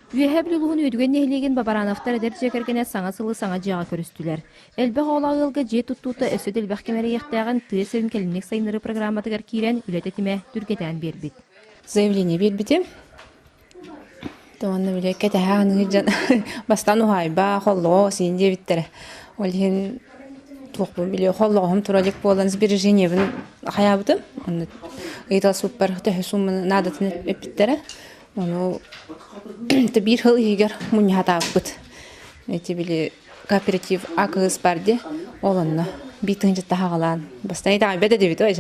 Үөһээ Бүлүү улууһун Үөдүгэн нэһилиэгин Бабарановтар эдэр дьиэ кэргэнэ саҥа сылы саҥа дьиэҕэ көрүстүлэр. Элбэх оҕолоох ыалга дьиэ туттуута өссө да элбэх кэм эрэйиэхтээҕин тыа сирин кэлимник сайыннарыы программатыгар киирэн үлэ тэтимэ түргэтээн биэрбит. Заявление биэрбитим. Уонна били кэтэһэ аныыр дьон бастаан уһаайба, холлоҕо сиин диэбиттэрэ. Ол иһин туохпун били холлоҕоһум тура илик буолан сбережениебин хайаабытым. Онно ыйыталаспыппар төһө сууманы наадатын эппиттэрэ. Ону биир сыл иһигэр мунньахатаабыппыт. Эти били кооператив АКС бар дии, ол онно биир тыһыынча хаҕалаан бастаан итэҕэйбэт этибит ой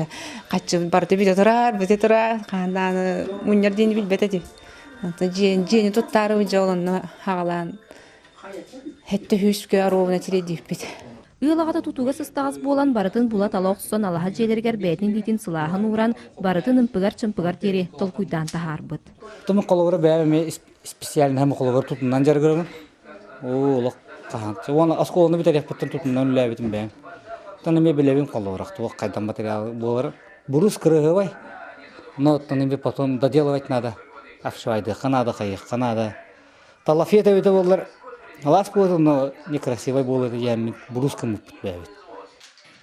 хаччы барыта бүтэ турар, бүтэ турар, хаһан даҕаны мунньар диэни билбэт этибит. Онтон дьиэни туттаары дьэ ол онно хаҕалаан сэттэ сүүскэ оруобуна тириэрдибиппит. Ыал аҕата тутууга сыстаҕас буолан барытын була-тала охсон алаһа дьиэлэригэр бэйэтин илиитин сылааһын ууран барытын ымпыгар-чымпыгар диэри толкуйдаан таһаарбыт. Туму холобура бэйэм эмиэ специальноһым холобура тутунан дьарыгырабын. Оо, олох хаһан. Уонна оскуоланы бүтэриэхпиттэн тутунан үлэлээбитим бэйэм. Оттон эмиэ билэбин холобура туох хайдан материал буолар. Бурус кырыһыбай. Но оттон эмиэ потом доделывать надо. Обшивайдыахха надо, хайыахха надо. Талафет эбитэ буоллар, алаас буолуо, но некрасивай буолуо диэммит бурус гыммыппыт бэйэбит.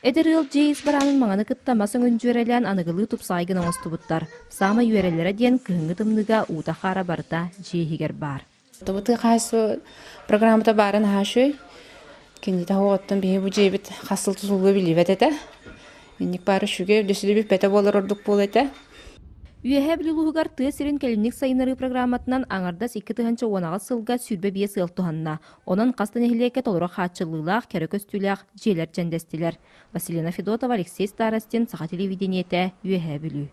Эдэр ыал дьиэ ис бараанын маҥаны кытта мас өҥүн дьүөрэлээн аныгылыы тупсаҕай гына оҥостубуттар. Саамай үөрэллэрэ диэн кыһыҥҥы тымныыга уута-хаара барыта дьиэ иһигэр баар. Тобутыы хаһайсыы программата баарын аһаа үчүгэй. Кинитэ оҕоттон биһи бу дьиэбит хас сыл тутуллуо биллибэт этэ. Инник баара үчүгэй, өссө да бүппэтэ буолар ордук буолуо этэ. Үөһээ Бүлүү улууһугар тыа сирин кэлимник сайыннарыы программатынан аҥардас 2018 сылга 25 ыал туһанна. Онон хас да нэһилиэккэ толору хааччыллыылаах, кэрэ көстүүлээх дьиэлэр дьэндэстилэр. Василина Федотова, Алексей Старостин, Саха телевидениетэ, Үөһээ Бүлүү.